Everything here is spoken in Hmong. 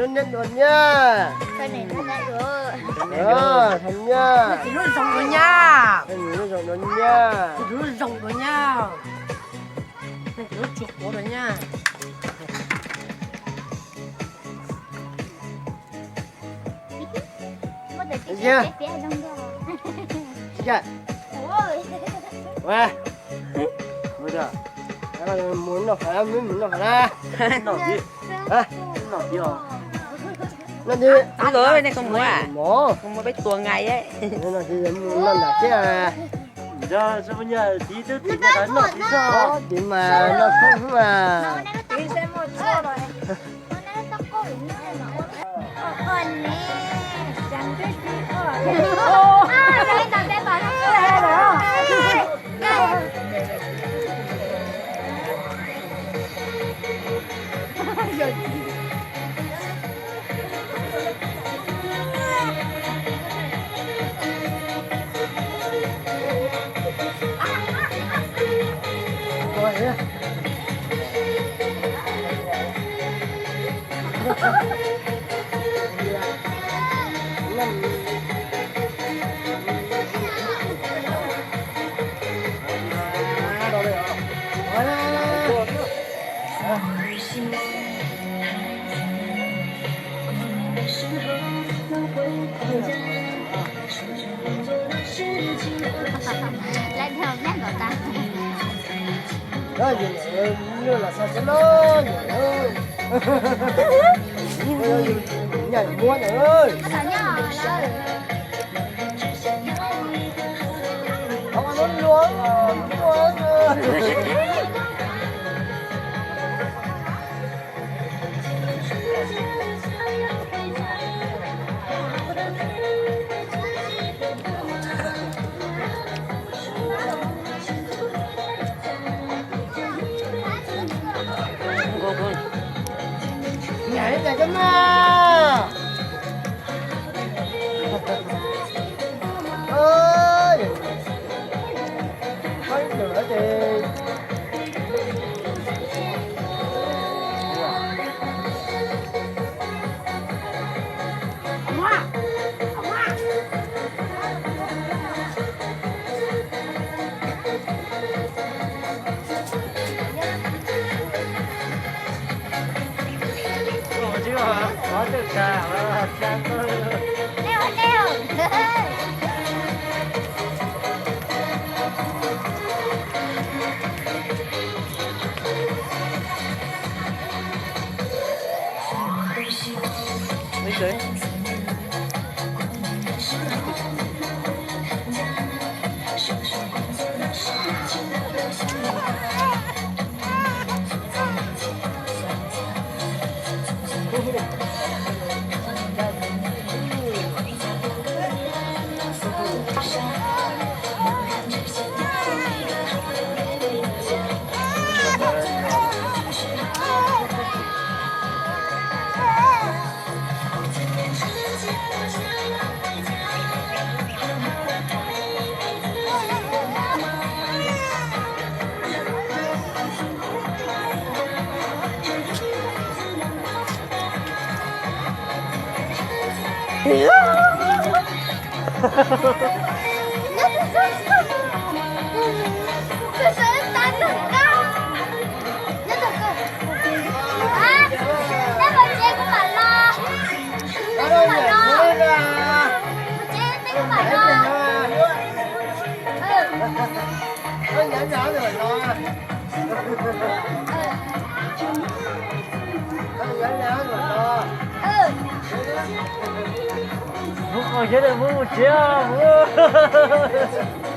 Neb dua nha. Neb lub zoo dua nha. Neb lub zoo dua nha. Neb lub zoo dua nha. Neb lub tsis quav dua nha. Mus noj qhov na, mus noj qhov na. Noj thiab. Mov, mov peb tua nqaij. Noj nram thiab. Tiv mas noj khoob xwb mas. Mus qhov seb lawv muab mus tsev os.